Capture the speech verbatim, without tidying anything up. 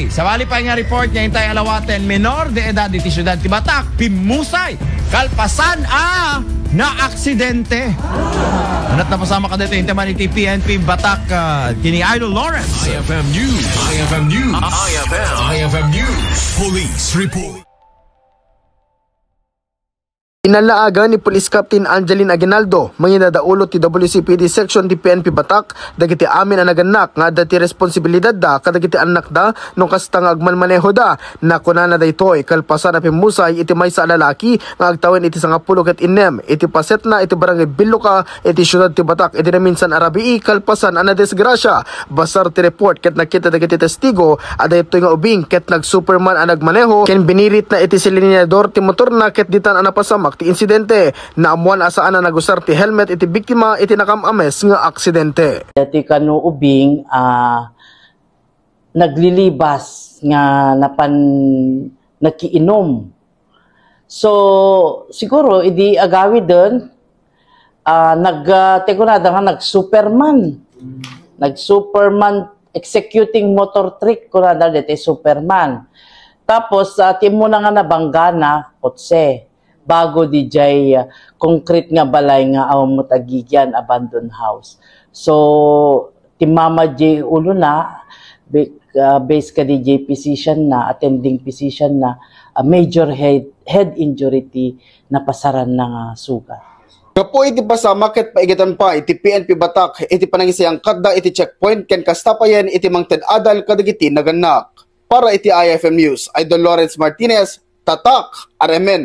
Sabali pay nga report nga intay alawaten, menor de edad iti siudad ti Batak, pimmusay kalpasan a naaksidente. Ania ti napasamak kadaytoy? Intamin iti P N P Batak, ah, ken ni Idol Lawrence. I F M News. I F M News. I F M. I F M News. Police report. Inallaagan ni Police Captain Angeline Aguinaldo, mangidadaulo ti W C P D Section ti P N P Batak, dagiti amin a nagannak nga adda ti responsibilidadda kadagiti annakda no kasta nga agmanmanehoda. Nakunana daytoy kalpasan a pimmusay iti maysa a lalaki nga agtawen iti sangapulo ket innem iti pasetna iti Barangay Billuca iti siudad ti Batak iti naminsan a rabii kalpasan a nadisgrasya. Basar ti report ket nakita dagiti testigo a daytoy nga ubing ket nag-Superman a nagmaneho ken biniritna iti silindador ti motorna ket ditan a napasamak ti insidente. Naammuan a saan a nagusar ti helmet iti biktima iti nakam-ames nga aksidente. Daytoy kano ubing, ah, naglilibas nga napan nakiinom. So, siguro, idi agawiden, ah, nag, ah, ti kunada nga nag-Superman. Nag-Superman, executing motor trick, kunada daytoy Superman. Tapos, ah, ti immuna nga nabanggana, kotse. Bago diay, ah, concrete nga balay nga awan met agigian, abandoned house. So, timmama diay ulona, bi-, ah, base kadi diay physician na, attending physician na, ah, major head, head injury ti napasaranna nga sugat. Gapu iti pasamak ket paigaten pay ti P N P Batak iti panangisayangkatda iti checkpoint ken kasta payen iti mangted adal kadagiti nagannak. Para iti I F M News, Idol Lawrence Martinez, Tatak, R M N.